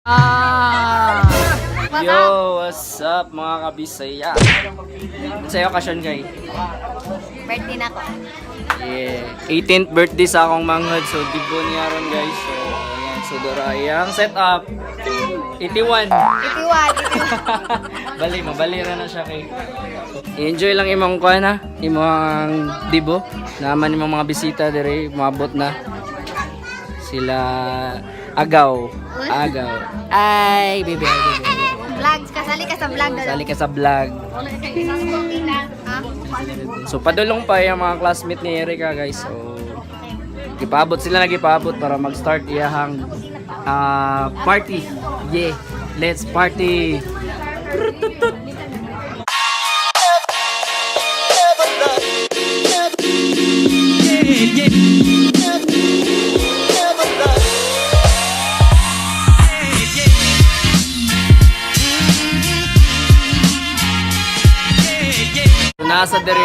Ah! Yo, what's up, mga kabisaya? Sa'yo okasyon kay? Birthday na ko. Yeah. 18th birthday sa akong manghod. So, dibo niya ron, guys. So, ayan. So, dora ang set up. 81. 81, 81. Bali, mabali ra na siya kay. Enjoy lang imong kuan ha, imong dibo. Naman imong mga bisita dire, moabot na. Sila Agaw. Agaw. Ay, baby, ay, baby. Vlogs, kasali ka sa vlog. Sali ka sa vlog. So padulong pa yung mga classmate ni Erika, guys. So gipaabot sila, nagipaabot para mag-start iyahang party. Yeah, let's party. Nasa dere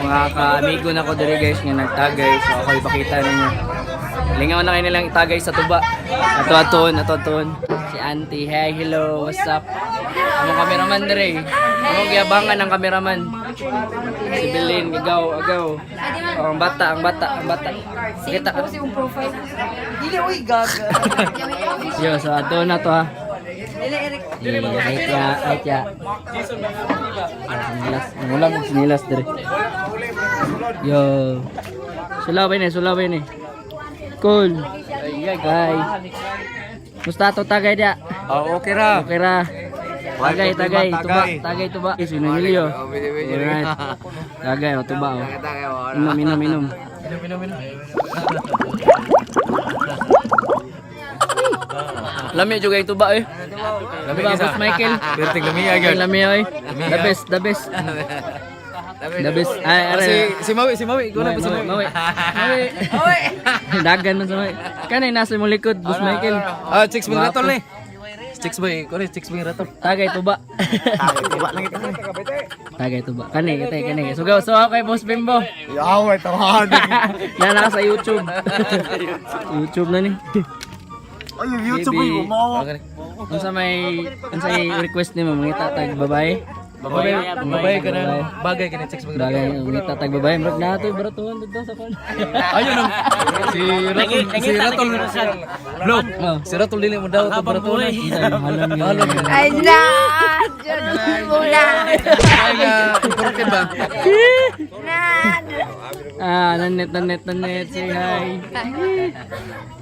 mga kaamigo na ko dere, guys, nga nagtagay. So ako ipakita ninyo. Lingaw na kayo nilang itagay sa tuba. Ato aton, ato aton. Si auntie, hey, hello, what's up? Among cameraman dere. Among giabangan ang cameraman. Si Belin, agaw, agaw. Oh, ang bata, ang bata, ang bata. Kita ka. Dili, uy, gaga. Yo, so ato na to ha. Yeah, right ya, right ya. Sinilas, wala mo sinilas dire. Yo. Sulawin eh, sulawin eh. Cool. Hi. Musta to tagay dia? Oh, okay ra. Okay ra. Tagay, tagay, tuba, tagay, tuba. Eh, sino nilio? Alright. Tagay, oh, tuba oh. Inom, inom, inom. Lami juga yung tuba eh. Lami Tuba, isa. Boss Michael. Perting lami Ay, agad. lami oy. The best, the best. The best. Ay, aray. Si si Mawi, si Mawi, ikaw na Mawi, pa si Mawi, Mawi. Mawi. Mawi. Dagan man sa Mawi. Kanay nasa imong likod, Boss Michael. Ah, chicks bang ratol ni. Chicks boy, ko ni chicks bang ratol. Tagay tuba. Tuba lang ito. Tagay tuba. Kani, kani, kani. Sugaw, sugaw kay Boss Bimbo. Yaw, tawahan. Yan naka sa YouTube. YouTube na ni. Ay, yung YouTube Baby. ay umawa. Unsa may unsa may request nimo mangita tag babae? Babae, babae ka na. Bagay ka ni chicks bang ratol. Bagay mangita tag babae, murag na to baratuhan dito sa kon. Ayun ang si Ratol, si Ratol. Bro, Oh. si Ratol dili mo daw to baratol. Halon halon. Ay, na! Diyos mo na! Ay nga important ba? Na! Ah, nanet, nanet, nanet, say hi.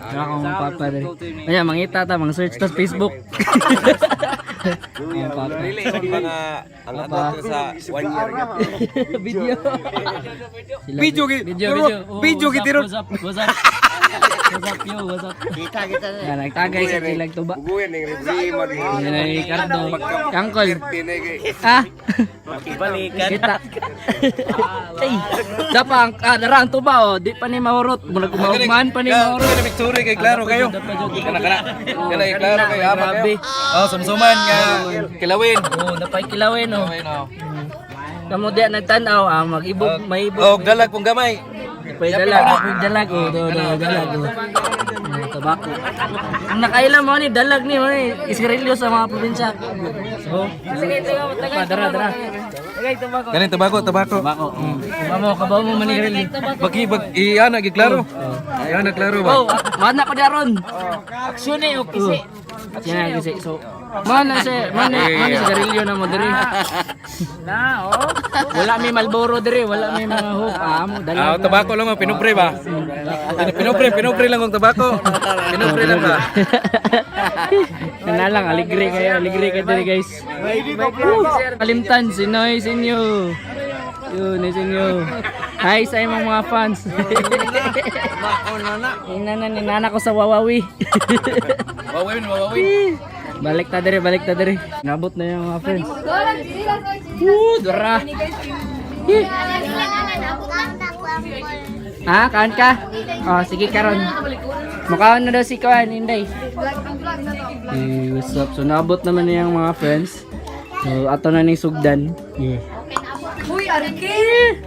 Wala akong papa rin. Ayan, mangita ta, mang search ta sa Facebook. Ang papa. Mga ang ato sa one year gap. Video. Sila, Video gi- video, pero video. Oh, video what's gi up, tiro. What's up? What's up? What's up, yo? What's up? Kita, kita. Yan, nagtagay sa kilag tuba. Buguyan ning referee mag Yan ay Ricardo. Kangkol. tinay kay Ah. Kita. Ay. Dapa ang dara ang tuba oh, di pa ni mahurot. Murag mahugmaan pa ni mahurot. Kana victory kay klaro kayo. Kana kana. Kana kay klaro kayo ama Grabe. kayo. Oh, sumsuman nga kilawin. Oh, napay kilawin oh. Kilawin oh. Kamo diya nagtan-aw ah, mag-ibog, maibog. Oh, dalag kong gamay. Pwede dalag, pwede dalag oh, do do dalag oh. Oh, tabako. Ang nakaila mo ni dalag ni mo ni isigarilyo sa mga probinsya. So, sige, tagay, dara, dara. Tagay tabako. Kanin tabako, tabako. Tabako. Mamo, kabaw mo manigarilyo. Bagi bag iana gi klaro. Iana klaro ba? Oh, mana ko daron. Aksyon eh, o kisi. Aksyon kisi. So, mana si mana mana sigarilyo na mo diri. Na, oh. Wala may Malboro diri, wala may mga hope. Ah, mo dalag. Ah, tabako lang oh, pinubre ba? Pinubre, pinubre lang ang tabako. Pinubre lang ba? Kana lang, aligre kayo, aligre kayo diri, guys. Kalimtan, si Noy, sinyo. Yun, sinyo. Hi sa imong mga fans. Inana ni nana ko sa Wawawi. Wawawin, wawawin. Balik ta diri, balik ta diri. Nabot na yung mga friends. Woo, dara. Eh. Ha, kaan ka? Oh, sige karon. Mukhaan na daw si Kuan, Inday. Hey, what's up? So, naabot naman na yung mga friends. So, ato na ni sugdan. Yeah. Uy, Arkil!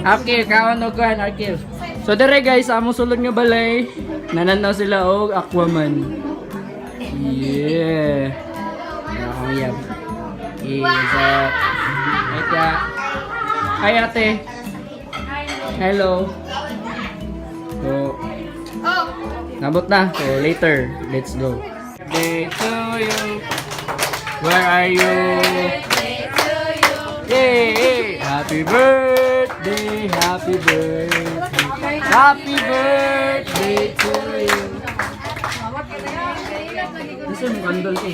Arkil, kaon og kuan, Arkil. So, dere guys, among sulod nga balay, nananaw sila og Aquaman. Yeah. Ano akong yab. Yeah, sa. Wait ya. Hi, ate. Hello. So, nabot na. So, later. Let's go. Birthday to you. Where are you? Yay! Happy birthday! Happy birthday! Happy birthday to you! Gusto mo candle ko?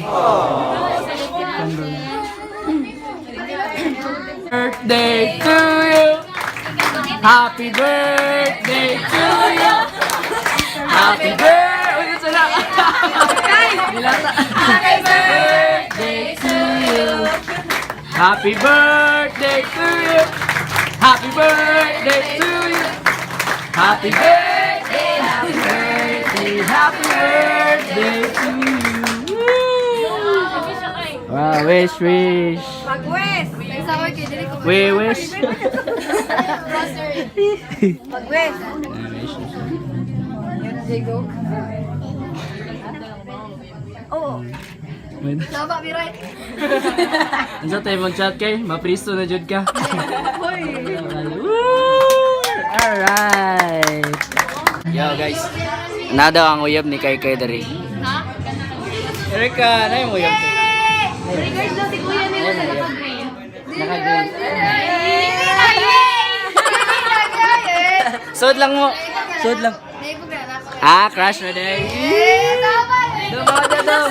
Candle. Birthday to you! Happy birthday to you! Happy birthday! Uy, ito na! Nilata! Happy birthday to you! Happy birthday to you! Happy birthday to you! Happy birthday! Happy birthday! Happy birthday to you! Woo! Wow, wish, wish! Pag-wes! We wish! Pag-wes! Ah, wish, wish. Oo. Wait. Tama, Miray. Unsa tayo mong chat kay? Mapristo na jud ka. Woo! Alright. Yo guys. Nada ang uyab ni Kay Kay diri. Erika, na yung uyab. Regards daw si kuya nila sa naka-green. Naka-green. Sud lang mo. Sud lang. Ah, crush na day. Dum, dum, dum.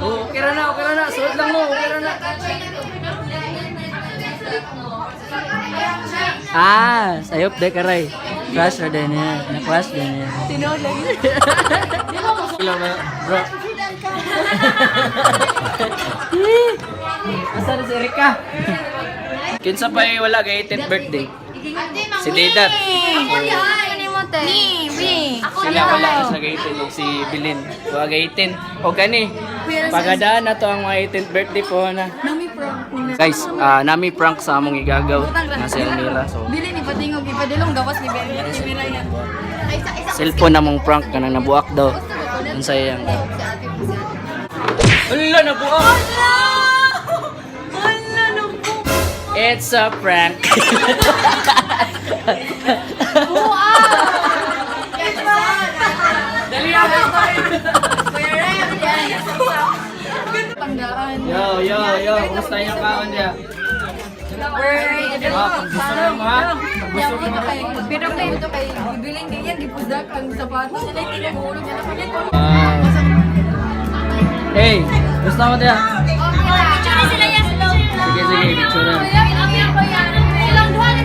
Oh, okay ra na, okay ra na. Sud lang mo, okay ra na. Ah, sayop de karay. Crush na din niya. Na-crush din niya. Tinood lang. Hello, bro. Asa na si Erika? Kinsa pa yung wala kay 18th birthday? Si Dedat. Mi, mi. Sila wala ka sa 18 o si Bilin. Wala kay 18. O gani. Pagadaan na to ang mga 18th birthday po na. Guys, nami prank sa among igagaw na si Elmira. So, Dili ni patingog, ipadilong gawas ni Miray. Cellphone na mong prank kanang nabuak daw. Unsa iyang? Ala, nabuak! Wala nang It's a prank. Dali ah! Tanggaan. Yo, yo, yo, kumusta yung kaon niya? Ah, kung gusto mo ha? Kung gusto mo. Pero kayo ito kay gibilin kay yan gipudak ang sapatos nila tinagulog niya na kunya ko. Ah. Hey, gusto mo diya? Picture sila yan. Sige, sige, picture. Silang duha ni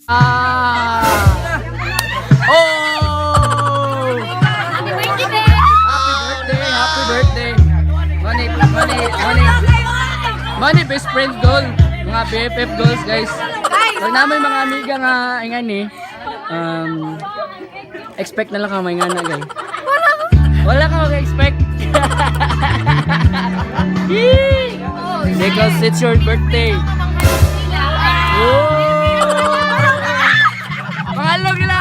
Ah! Oh! Happy birthday, babe! Happy birthday! Happy birthday! Money, money, money. Money best friend goal. Mga BFF goals, guys. Pag namin mga amiga nga ingan eh, expect na lang ka may ngana, guys. Wala ka mag-expect. Yee! Because it's your birthday. Oh! Pangalog nila!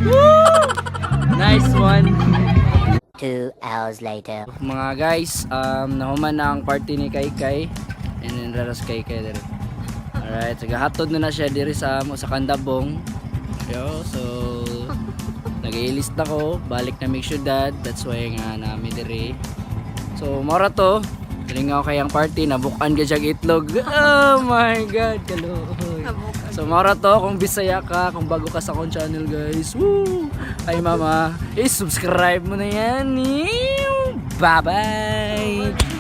Woo! Nice one. 2 hours later. Mga guys, nahuman na ang party ni Kai Kai. And then raras Kai Kai dere. Alright, so gahatod na na siya diri sa amo sa Kandabong. Yo, so nag-ilist ako, balik na make syudad. That's why nga nami diri. So mora to. Galing ako kayang party, nabukan ka siyang itlog. Oh my God, kaluoy. So mora to, kung Bisaya ka, kung bago ka sa akong channel guys, woo! Ay mama, eh, subscribe mo na yan. Bye-bye!